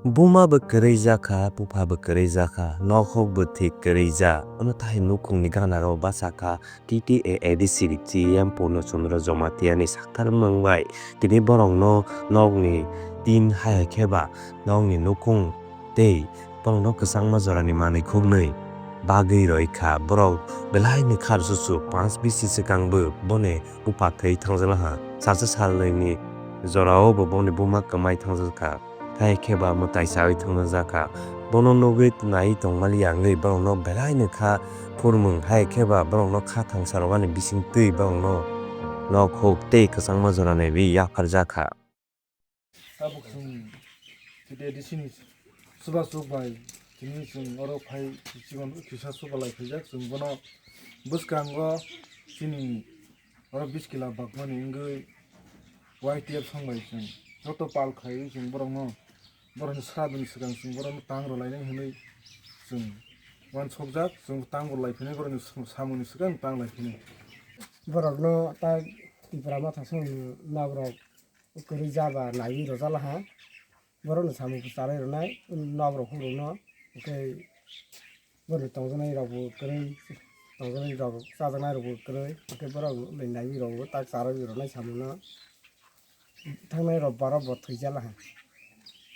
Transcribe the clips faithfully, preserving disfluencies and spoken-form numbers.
Buma bo kwrwi jakha, bupha bo kwrwi jakha, nokhok bo thik kwrwi ja. Ono tahai nukhungni ganaro bachakha T T A A D C C E M Purno Chandra Jamatia ni sakthar mung bai tini borokno nokni tin hai khe ba nokni nukhung tei borokno kwchangma jorani manwi khuknwi bagwi roi kha. Borok belai ni khar chuchuk, panch bisi swkang bo boni bupha thwi thangjala ha. Salsa salnwi ni jorao bo boni buma kwmai thangjal kha. Hai khe ba mwtai chawi thangna jakha. Bono nugwi nai tongmali ya wngwi borokno belai no kha phurmung, hai khe ba borokno kha thangsa rwmani bising twi borokno nok huk tei kwchangma jora naiwi yaphar jakha. Tabuk chwng T T A D C ni chubachu bai tini chwng oro phai chikon kisa chuba lai phaijak, chwng bono bwskango chini oro bish kila bakmani wngwi Y T F song bai chwng joto pal khaiwi chwng borokno, borokni sradoni swkang chwng borokno tang rwlainai hwnwi chwng uansukjak, chwng tang rwlai phinai borokni samungni swkang tang lai phinai. Borokno ta Tipra Motha song nok rok kwrwi ja ba naiwi rwjala ha. Borokno samung kwcharwi rwnai, nok rok hurokno, hwnkhe borokni tongjaknai rokbo kwrwi, tongjaknai rok chajaknai rokbo kwrwi, hwnkhe borok naiwi rokbo tak charwi rwnai samungno. Thangnai rok baro bo thwijala ha,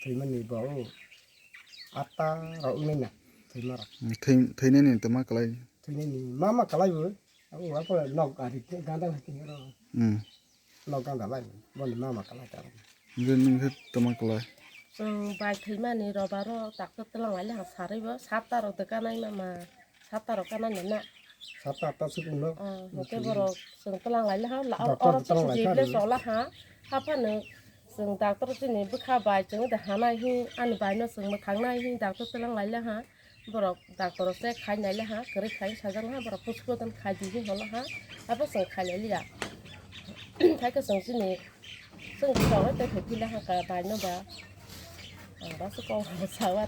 thwimani bo o atta rok wngnai na thwima rok. Thwi-, thwinani tama kwlai. Thwinani mama kwlai bo, abo nok ari ganda hai tini oro. Hmm. Nok ganda lai, boni mama kwlai ta. Hwnkhe nwng khe tama kwlai? Chwng bai thwimani robaro doctor twlang lai le ha sarwi bo, satta rok de kanai mama, satta rok kanai mama. Satta atta sukung no? Ah, hwnkhe borok chwng twlang lai le ha, la-, doctor oro twlang lai chini kha jibile ni. Chola ha, haphano chwng doctor chini bwkha bai chwng de hanai hi, ani bai no chwng mwthang nai hi doctor twlang lai le ha. Borok doctor rok se khai nai le ha, kwrwi khai sajak ha, borok pusu pusu khai di hi holo ha, abo chwng khai nai liya. Khai khe chwng chini, chwng chwng tei khai phi le ha ka bai no ba. Ang ba se kok sawa.